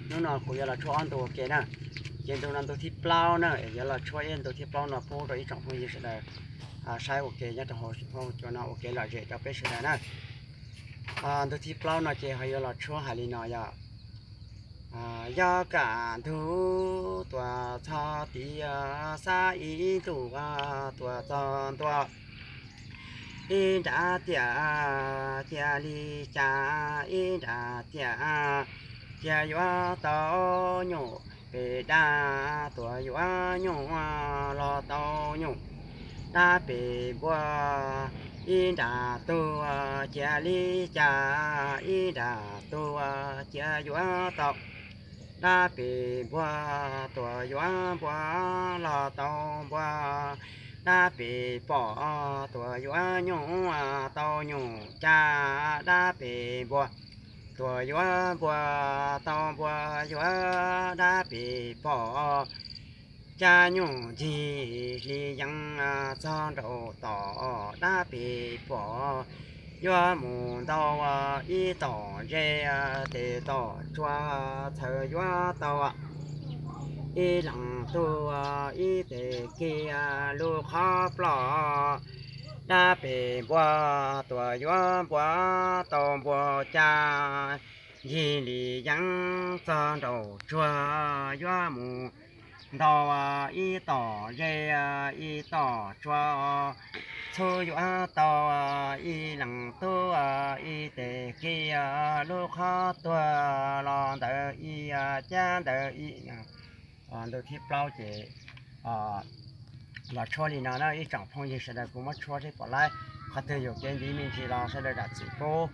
Hnub no kuv yuav los tshuab ob ntu ua ke na. Ces ntu no ntu thib plaub na, yuav los tshuab ib ntu thib plaub no pub rau ib tsoom phooj ywg sawv daws saib ua ke nyob rau hauv cua no ua kev lom zem rau peb sawv daws na. Ntu thib plaub no ces ho yuav los tshuab hais li no yog: Yog kaj ntug tuaj txog tid, xab ib ntus tuaj txog ntua, ib nrab tiam cia li cas, ib nrab tiam cia yuav tau nyuj, pem dab tuaj yuav nyuj los tau nyuj, dab pem npua, ib nrab tuaj cia li cas, ib nrab tuaj cia yuav tau, dab pem npua tuaj yuav npua los tau npua, dab pem pom tuaj yuav nyuj tau nyuj cas, dab pem npua tuaj yuav npua tau npua, yuav dab pem pom cas nyuj ncig hli yeeb txog nraum tod, dab pem pom yuav mus ntau ib tom ze, tes tom tsua txhawm yuav tau ib leeg tug, ib tes kiag lub qhov ploj, dab pem npua tuaj yuav npua tau npua cas, ncig hli yeeb txog nraum tsuag yuav mus ntau ib tom ze, ib tom tsua txhawm yuav tau ib leeg tug, ib tes kiag lub qhov tuag los ntawd ib cab ntawd ib. Ntu thib plaub ces los tshuab li no na ib tsoom phooj ywg sawv daws, kuv muab tshuab seb pom laib qhov twg yuam kev ntxiv me ntsis los sawv daws zam txim pub.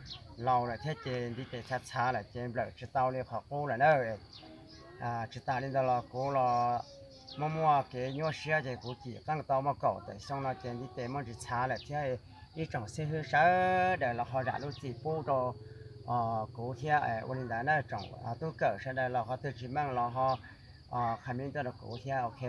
Laus lawm thiab ces ntiv tes txhav txhav lawm ces nplawm tsis tau li qhov qub lawm na. Tsis tas li ntawd los kuv los muaj muaj kev nyuaj siab ces kuv cim qeej tau muaj kaum tawm xyoo no ces ntiv tes muaj ntsis txhav lawm thiab. Ib tsoom xib hwb sawv daws los ho zam lub txim pub rau kuv thiab. Ua li ntawd na tsoom tub kawm sawv daws los qhov twg tsis meej los ho qha me tuaj rau kuv thiab, ok.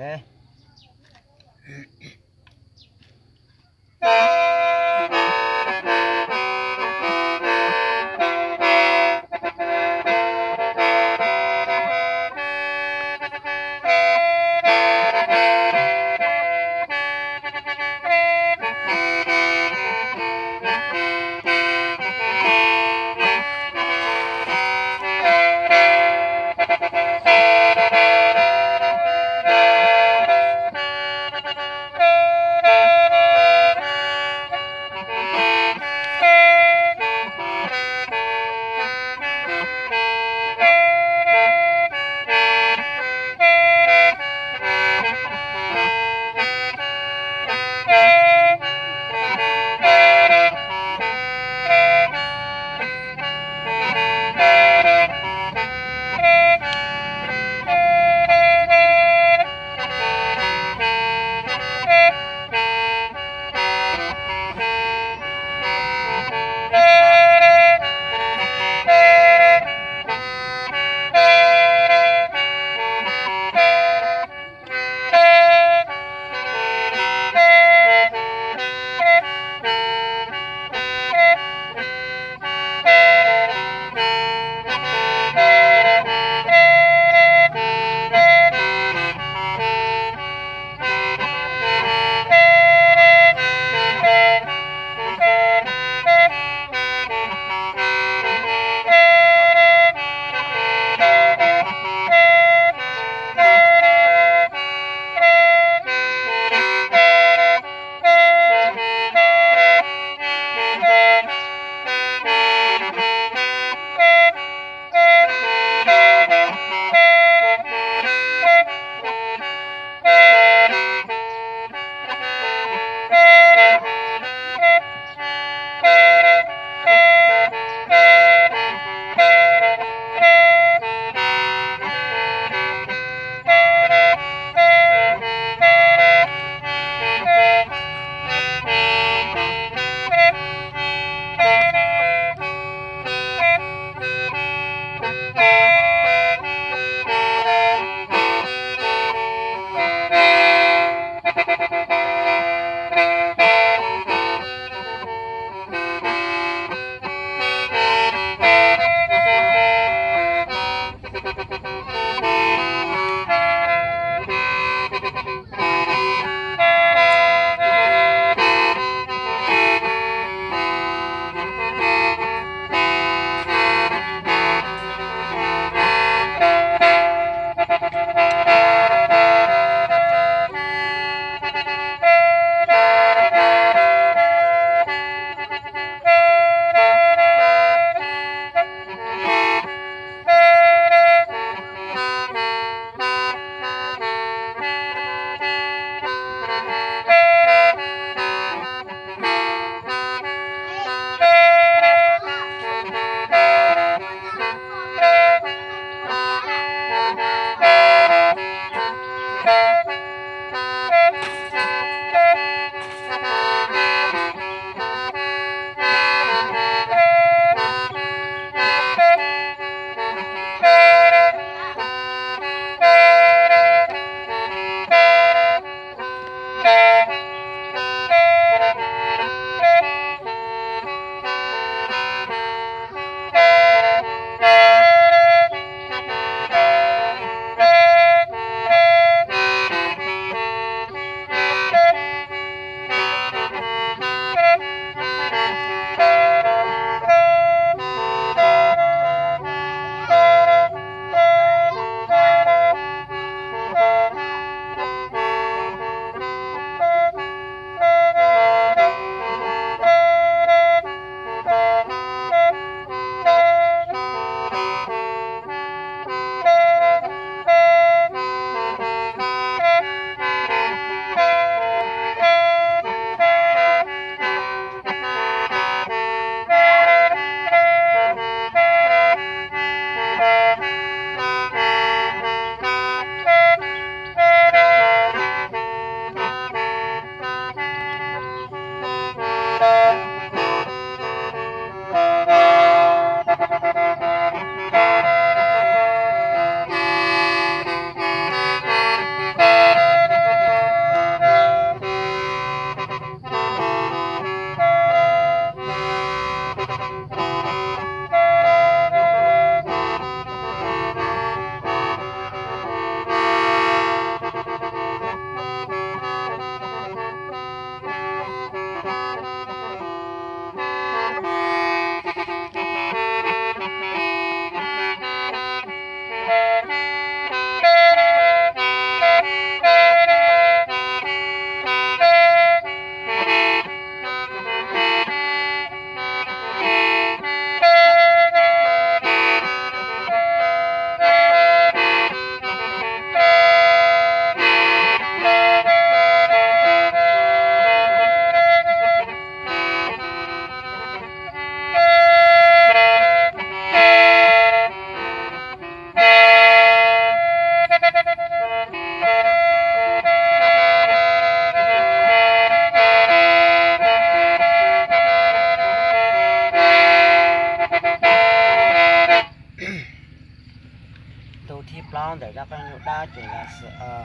Ntu thib plaub ntawm zaj qeej nyuj dab ces los xwm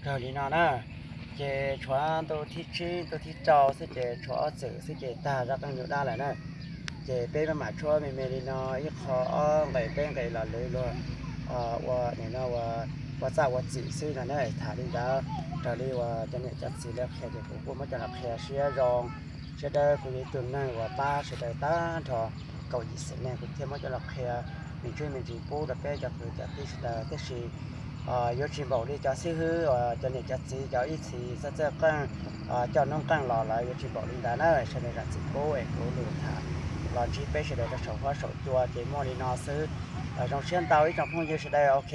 kawg li no na. Ces tshuav ntu thib tsib ntu thib rau xwb ces tshuav ob txwm xwb ces tag zaj qeej nyuj dab lawm na. Ces peb maj mam tshuab me me li no ib qho ob nqe peb nqe los lwv luag ua, ua txaj ua txim xwb no na. Tham li ntawd raws li uas cov niam cov txiv lawv qhia ces kuv kuj muab coj los qhia siab zoo siab dawb. Kuv yog ib tug neeg uas pab sawv daws tag nrho kaum yim xees neeg, kuv thiaj muab coj los qhia me ntsis me ntsis pub rau peb cov kwv cov tij sawv daws. Tiam sis yuav tsis npaum li cov xib hwb uas cov niam cov txiv cov ib txhis txawj txawj qeej coj noob qeej los lawv yuav tsis npaum li ntawd na. Sawv daws zam txim pub es kuv lus tham los ntsib peb sawv daws rau saum huab saum cua ces muaj li no xwb. Zoo siab ntau ib tsoom phooj ywg sawv daws, ok.